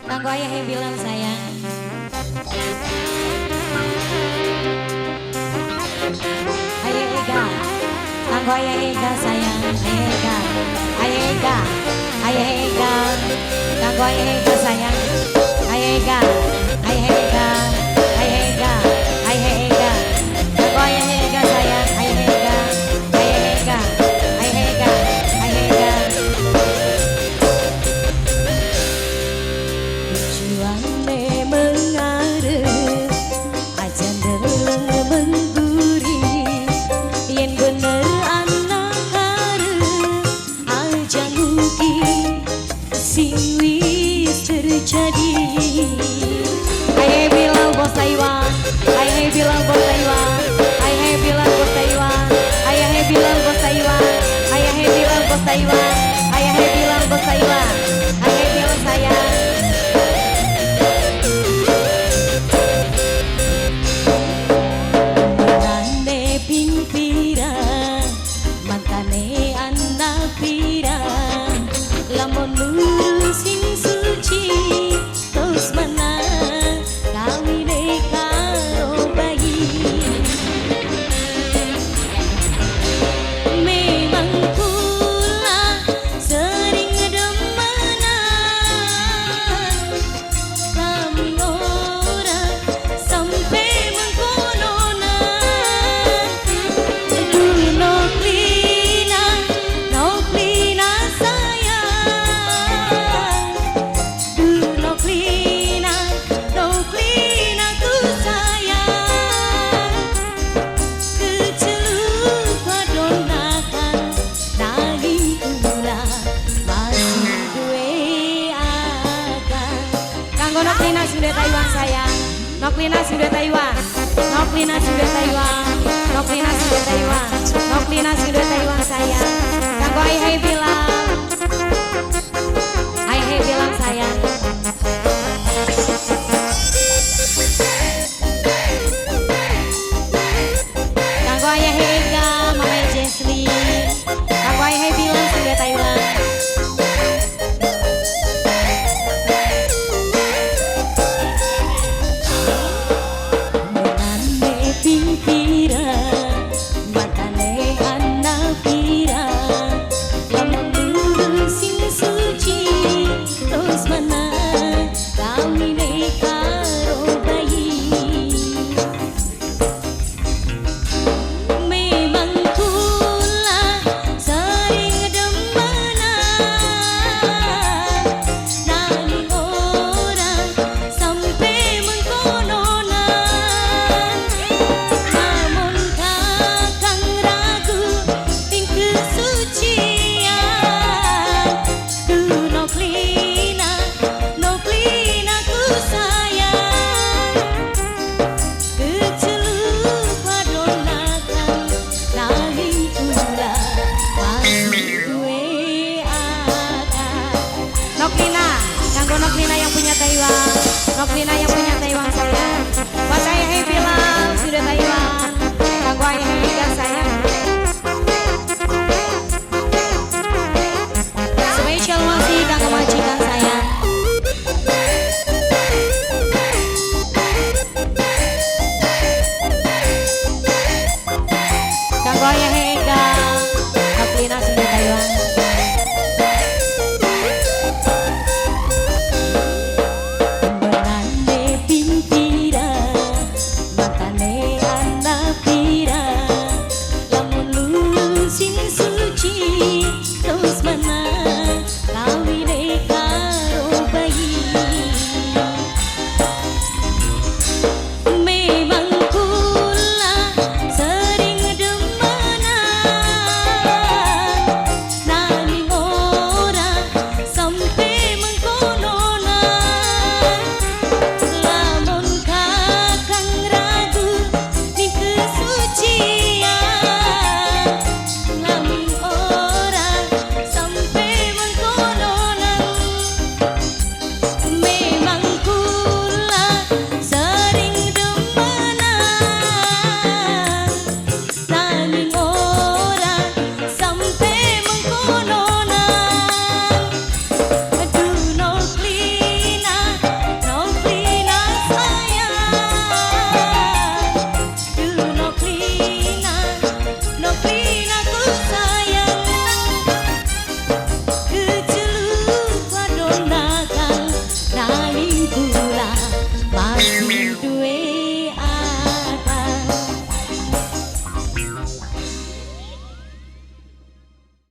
Kanggo ayah bilang sayang. Ayah Ega, kanggo ayah Ega sayang. Ayah Ega, ayah Ega, ayah Ega, kanggo ayah Ega sayang. Ayah Ega, ayah Ega, ayah Ega, ayah Ega, kanggo ayah Ega sayang. Ayah Ega, ayah Ega, ayah Ega, ayah Ega. Tujuane mengarep aja ndeleng mengguri, yen bener anak arep aja nguki sing wis terjadi. Ayo bilang bos Taiwan, ayo bilang bos Taiwan, ayo bilang bos Taiwan, ayo bilang bos Taiwan, ayo bilang bos Taiwan, ayo bilang bos Taiwan, ayo bilang sayang. Mantane ping pira, mantane anak pira, lamun ngurusin suci terus mana kawine karo bayi. Memang kula sering demenan, kami ora sampe mengkononan. Duno klina, no klina sayang, duno klina, no klina ku sayang. Keceluk wadonakan nanging kula masih duwe akal. Kanggo Noklina sudah Taiwan sayang, Noklina sudah Taiwan, Noklina sudah Taiwan, Noklina sudah Taiwan, Noklina sudah Taiwan sayang. Kanggo ayah bilang, ayah bilang sayang. Kanggo ayah Ega, Mama Jesli, kanggo ayah bilang sudah Taiwan. Mantane ping pira, mantane anak pira, lamun ngurusin suci terus mana kawine karo bayi. Memang kula sering demenan, nanging ora sampe mengkononan. Namun kakang ragu ing kesucian, duno klina, no klina ku sayang. Keceluk wadonakan nanging kula masih duwe akal. Noklina, kanggo Noklina yang punya Taiwan, Noklina yang punya Taiwan sayang. Buat ayah bilang sudah Taiwan, kanggo ayah Ega sayang.